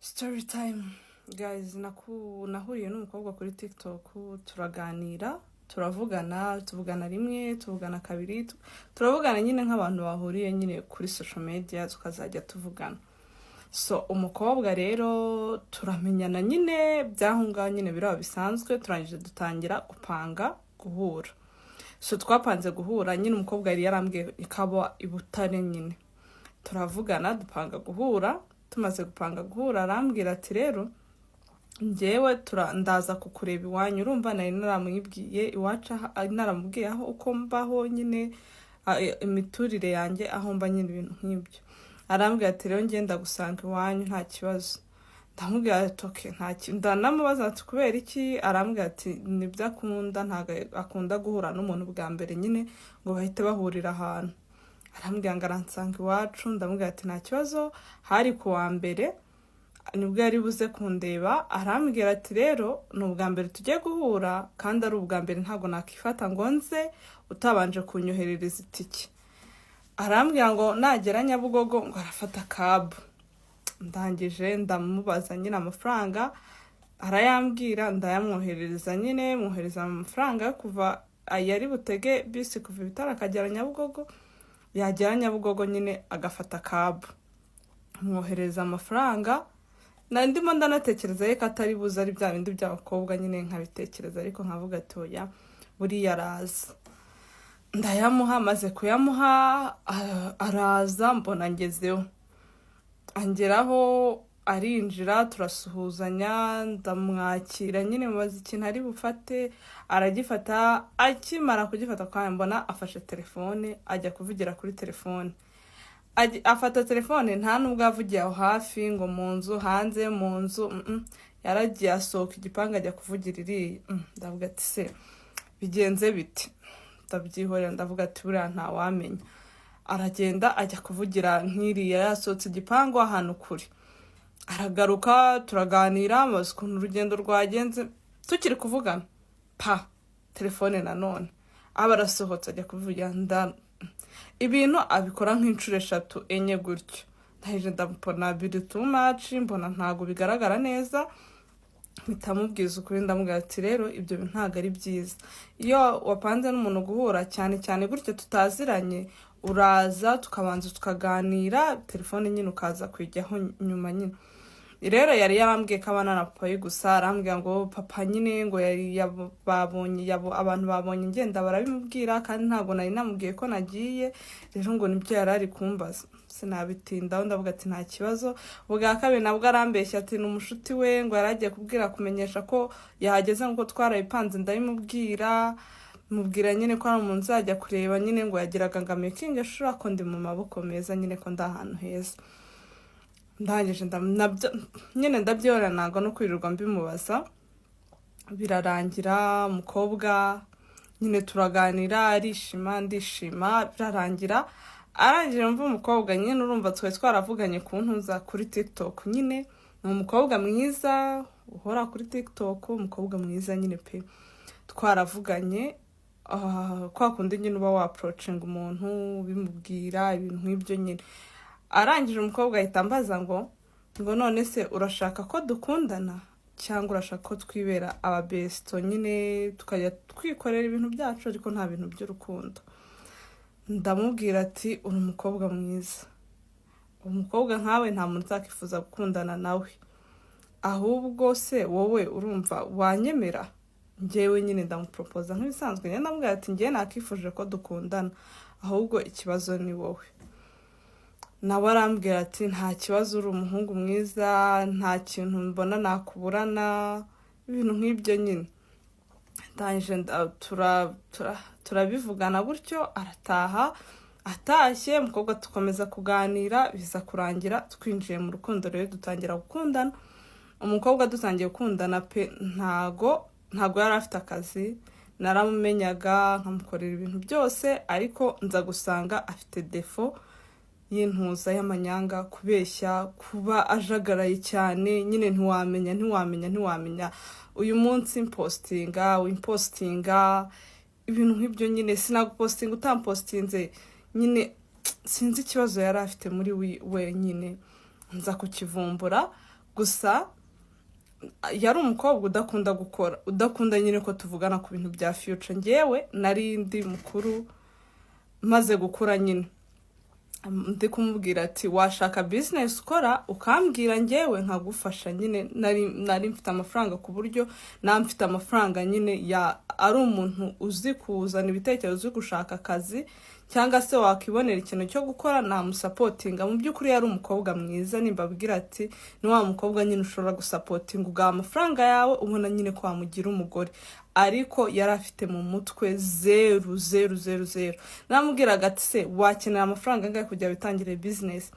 Story time, guys. Nahuriye n'umukobwa kuri TikTok, turaganira, turavugana, tuvugana rimwe, tuvugana kabiri, turavugana nyine nk'abantu bahuriye nyine kuri social media, tukazajya tuvugana. So umukobwa rero turamenyana nyine by'aho ngaho nyine, biraba bisanzwe. Turangije dutangira gupanga guhura. So twapanze guhura nyine, umukobwa yari yarambwiye ikaba i Butare nyine. Turavugana, dupanga guhura. Tumaze gupanga guhura, arambwira ati: "Rero njyewe ndaza kukureba iwanyu." Urumva nari naramwibwiye iwacu, naramubwiye aho uko mbaho nyine, imiturire yanjye, aho mba nyine, ibintu nk'ibyo. Arambwira ati: "Rero ngenda gusanga iwanyu, nta kibazo." Ndamubwira ati: "Okay, nta kintu." Ndanamubaza ati: "Kubera iki?" Arambwira ati nibyo akunda, ntabwo akunda guhura n'umuntu bwa mbere nyine ngo bahite bahurira ahantu. Arambwira ngo aransanga iwacu. Ndamubwira ati: "Nta kibazo." Hari ku wa mbere nibwo yari buze kundeba. Arambwira ati: "Rero ni ubwa mbere tugiye guhura, kandi ari ubwa mbere ntabwo nakifata ngo nze utabanje kunyoherereza itike." Arambwira ngo nagera Nyabugogo ngo arafata cab. Ndangije ndamubaza nyine amafaranga, arayambwira, ndayamwoherereza nyine. Mwohereza amafaranga yo kuva yari butege bisi kuva ibitaro akagera Nyabugogo, yagera Nyabugogo nyine agafata cab. Mwohereza amafaranga. Na ndimo ndanatekereza ko atari buze, ari bya bindi by'abakobwa nyine, nkabitekereza ariko nkavuga ati: "Oya, buriya araza." Ndayamuha. Maze kuyamuha, araza, mbona ngezeho, angeraho, arinjira, turasuhuzanya, ndamwakira nyine, mubaza ikintu ari bufate, aragifata. Akimara kugifata kwa mbona afashe telefone, ajya kuvugira kuri telefone. Afata telefone, nta nubwo yavugiye aho hafi ngo mu nzu, hanze mu nzu. Yaragiye asohoka igipangu, ajya kuvugira iriya. Ndavuga ati: "Se bigenze bite?" Ndabyihorera, ndavuga ati: "Buriya ntawamenya." Aragenda ajya kuvugira nk'iriya, yasohotse igipangu ahantu kure, aragaruka, turaganira, mubaza ukuntu urugendo rwagenze. Tukiri kuvugana, pa, telefone nanone aba arasohotse, ajya kuvugira. Nda ibintu abikora nk'inshuro eshatu, enye gutyo. Ndahije, ndabona biri too much, mbona ntabwo bigaragara neza, mpita mubwiza ukuri. Ndamubwira ati: "Rero ibyo bintu ntabwo ari byiza. Iyo wapanze n'umuntu guhura, cyane cyane gutyo tutaziranye, uraza tukabanza tukaganira, telefone nyine ukaza kuyijyaho nyuma nyine." Rero yari yarambwiye ko abana na papa we gusa. Arambwira ngo papa nyine ngo yari babonye abantu babonye ngenda barabimubwira, kandi ntabwo nari namubwiye ko nagiye. Rero ngo nibyo yari ari kumbaza. Sinabitindaho, ndavuga ati: "Nta kibazo." Ubwa kabiri nabwo arambeshya ati ni umushuti we ngo yari agiye kubwira, kumenyesha ko yahageze, ngo twarabipanze. Ndabimubwira, mubwira nyine ko ari umuntu nzajya kureba nyine, ngo yagiraga ngo amakinge sure ko ndi mu maboko meza nyine, ko ndi ahantu heza. Ndangije nabyo nyine ndabyihorera, ntabwo no kwirirwa mbimubaza. Birarangira, umukobwa nyine turaganira, arishima, ndishima, birarangira. Arangije, mva umukobwa nyine, urumva twari twaravuganye ku ntuza kuri TikTok nyine, ni umukobwa mwiza uhora kuri TikTok, umukobwa mwiza nyine pe. Twaravuganye, kwa kundi nyine uba waapproachinga umuntu, bimubwira ibintu nk'ibyo nyine. Arangije umukobwa ahita ambaza ngo: "None se urashaka ko dukundana cyangwa urashaka ko twibera ababesto nyine, tukajya twikorera ibintu byacu ariko nta bintu by'urukundo?" Ndamubwira ati: "Uri umukobwa mwiza, umukobwa nkawe nta muntu uzakifuza gukundana nawe. Ahubwo se wowe urumva wanyemera?" Njyewe nyine ndamuporopoza nk'ibisanzwe nyine, ndamubwira ati: "Njyewe nakifuje ko dukundana, ahubwo ikibazo ni wowe." Nawe arambwira ati: "Nta kibazo, uri umuhungu mwiza, nta kintu mbona nakuburana," ibintu nk'ibyo nyine. Ndangije turabivugana gutyo, arataha. Atashye umukobwa tukomeza kuganira, biza kurangira twinjiye mu rukundo. Rero dutangira gukundana. Umukobwa dutangiye gukundana pe, ntago yari afite akazi. Naramumenyaga, nkamukorera ibintu byose, ariko nza gusanga afite défaut y'intuza, y'amanyanga, kubeshya, kuba ajagaraye cyane nyine. Ntiwamenya, ntiwamenya, ntiwamenya uyu munsi mpostinga, wimpostinga, ibintu nk'ibyo nyine. Sinagupostinga utampostinze nyine. Sinzi ikibazo yari afite muri wenyine, nza kukivumbura. Gusa yari umukobwa udakunda gukora, udakunda nyine ko tuvugana ku bintu bya future. Ngewe nari ndi mukuru, maze gukura nyine, ndi kumubwira ati: "Washaka business ukora ukambwira, ngewe nkagufasha." Nyine nari mfite amafaranga, ku buryo naba mfite amafaranga nyine ya ari umuntu uzi kuzana ibitekerezo, uzi gushaka akazi, cyangwa se wakibonera ikintu cyo gukora, namusupportinga. Mu by'ukuri yari umukobwa mwiza. Nimbabwira ati ni wa mukobwa nyine ushobora gusupportinga, ugaha amafaranga yawe, ubona nyine ko wamugira umugore, ariko yari afite mu mutwe zeru, zeru, zeru, zeru. Namubwiraga ati: "Se wakenera amafaranga angahe kugira witangire business?"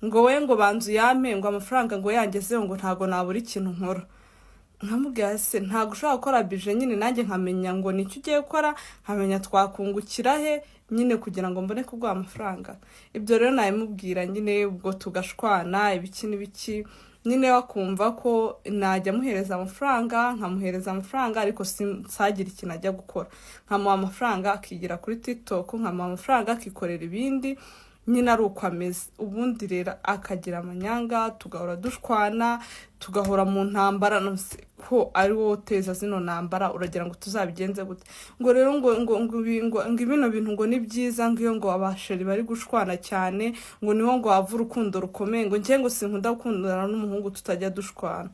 Ngo we ngo banza uyampe, ngo amafaranga ngo yangezeho, ngo ntabwo nabura ikintu nkora. Nkamubwira: "Se ntabwo ushobora gukora budget nyine, nanjye nkamenya ngo nicyo ugiye gukora, nkamenya twakungukira he nyine kugira ngo mbone kuguha amafaranga?" Ibyo rero nabimubwira nyine, ubwo tugashwana, ibiki n'ibiki nyine, bakumva ko najya amuhereza amafaranga, nkamuhereza amafaranga ariko nsagire ikintu ajya gukora. Nkamuha amafaranga akigira kuri TikTok, nkamuha amafaranga akikorera ibindi nyine, ari uko ameze. Ubundi rero akagira amanyanga, tugahora dushwana, tugahora mu ntambara. Nonse ko ari wowe uteza zino ntambara, uragira ngo tuzabigenze gute? Ngo rero ngo bino bintu ngo ni byiza, ngo iyo ngo abachéri bari gushwana cyane, ngo niho ngo hava urukundo rukomeye, ngo njye ngo sinkunda gukundana n'umuhungu tutajya dushwana.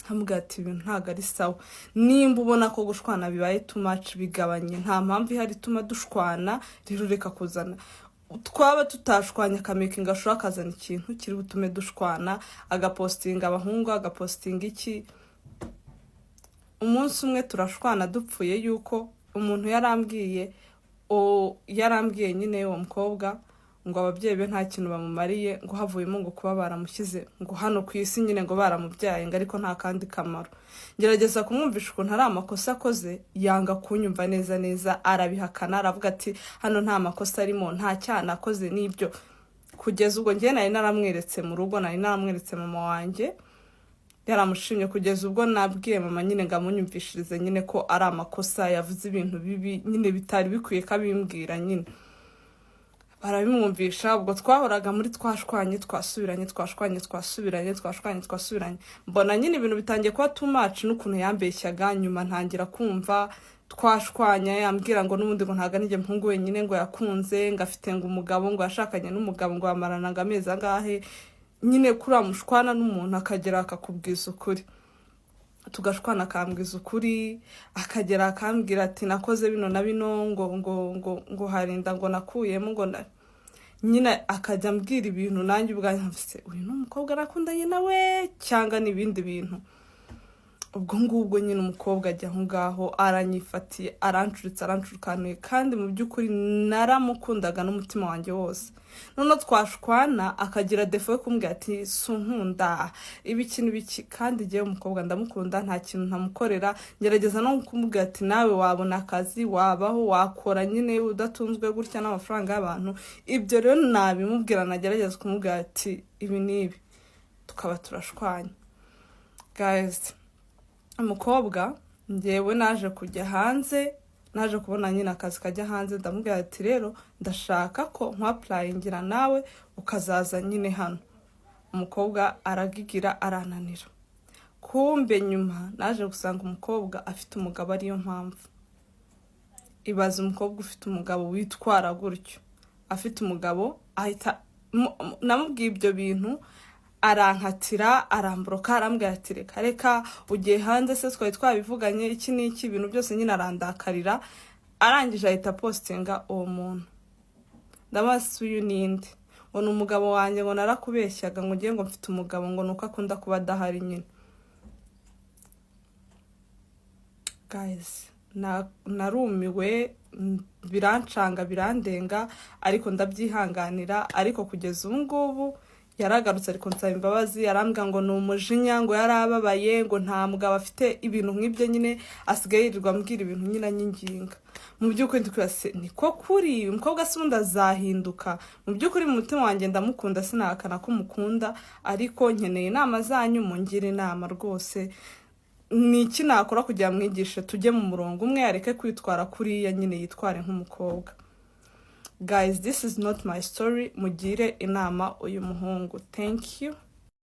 Nkamubwira ati: "Ibintu ntabwo ari sawa. Nimba ubona ko gushwana bibaye too much, bigabanye. Nta mpamvu ihari ituma dushwana. Rero reka kuzana, twaba tutashwanya, akamakinga ashobora akazana ikintu kiri butume dushwana, agapostinga abahungu, agapostinga iki." Umunsi umwe turashwana, dupfuye yuko umuntu yarambwiye, yarambwiye nyine uwo mukobwa ngo ababyeyi be nta kintu bamumariye, ngo havuyemo ngo kuba baramushyize ngo hano ku isi nyine, ngo baramubyaye ngo ariko nta kandi kamaro. Ngerageza kumwumvisha ukuntu ari amakosa akoze, yanga kunyumva neza neza, arabihakana, aravuga ati: "Hano nta makosa arimo, nta cyaha nakoze." N'ibyo kugeza ubwo njye nari naramweretse mu rugo, nari naramweretse mama wanjye, yaramushimye, kugeza ubwo nabwiye mama nyine ngo amunyumvishirize nyine ko ari amakosa yavuze, ibintu bibi nyine bitari bikwiye ko abimbwira nyine, barabimwumvisha. Ubwo twahoraga muri twashwanye, twasubiranye, twashwanye, twasubiranye, twashwanye, twasubiranye. Mbona nyine ibintu bitangiye kuba too much n'ukuntu yambeshyaga. Nyuma ntangira kumva twashwanya yambwira ngo n'ubundi ngo ntabwo ari muhungu wenyine ngo yakunze, ngo afite ngo umugabo, ngo yashakanye n'umugabo, ngo bamarana ngo amezi angahe nyine. Kuriya mushwana n'umuntu akagera akakubwiza ukuri, tugashwana akambwiza ukuri, akagera akambwira ati: "Nakoze bino na bino," ngo harinda ngo nakuyemo ngo na nyine, akajya ambwira ibintu nanjye ubwanjye nkavuze: "Uyu ni umukobwa nakundanye nawe cyangwa ni ibindi bintu?" Ubwo ngubwo nyine umukobwa ajya aho ngaho aranyifatiye, arancuritse, arancurukanuye, kandi mu by'ukuri naramukundaga n'umutima wanjye wose. Noneho twashwana akagira défaut yo kumbwira ati: "Sunkunda," ibiki n'ibiki, kandi igihe umukobwa ndamukunda, nta kintu ntamukorera. Ngerageza no kumubwira ati: "Nawe wabona akazi, wabaho, wakora nyine udatunzwe gutya n'amafaranga y'abantu." Ibyo rero nabimubwira, nagerageza kumubwira ati ibi n'ibi, tukaba turashwanya. Guys, umukobwa ngewe naje kujya hanze, naje kubona nyine akazi kajya hanze. Ndamubwira ati: "Rero ndashaka ko nkwapplyingira nawe ukazaza nyine hano." Umukobwa aragigira, arananira. Kumbe nyuma naje gusanga umukobwa afite umugabo, ariyo mpamvu. Ibaza umukobwa ufite umugabo witwara gutyo afite umugabo. Ahita namubwiye ibyo bintu, arankatira, aramblocka, arambwira ati: "Reka reka, ugiye hanze se twari twabivuganye?" Iki n'iki, ibintu byose nyine, arandakarira. Arangije ahita apostinga uwo muntu. Ndabaza: "Uyu ninde?" Ngo ni umugabo wanjye, ngo narakubeshyaga, ngo ngiye ngo mfite umugabo, ngo ni uko akunda kuba adahari nyine. Guys, narumiwe, birancanga, birandenga, ariko ndabyihanganira. Ariko kugeza ubu ngubu yaragarutse, ariko nsaba imbabazi, arambwira ngo ni umujinya, ngo yarababaye, ngo nta mugabo afite, ibintu nk'ibyo nyine. Asigaye yirirwa ambwira ibintu nyine, anyinginga. Mu by'ukuri ndi kwibaza: niko kuri uyu mukobwa se ubundi azahinduka? Mu by'ukuri mu mutima wanjye ndamukunda, sinahakana ko mukunda, ariko nkeneye inama zanyu, mungire inama rwose. Ni iki nakora kugira ngo mwigishe tujye mu murongo umwe, areke kwitwara kuriya nyine, yitware nk'umukobwa? Guys, this is not my story. Mugire inama uyu muhungu. Thank you.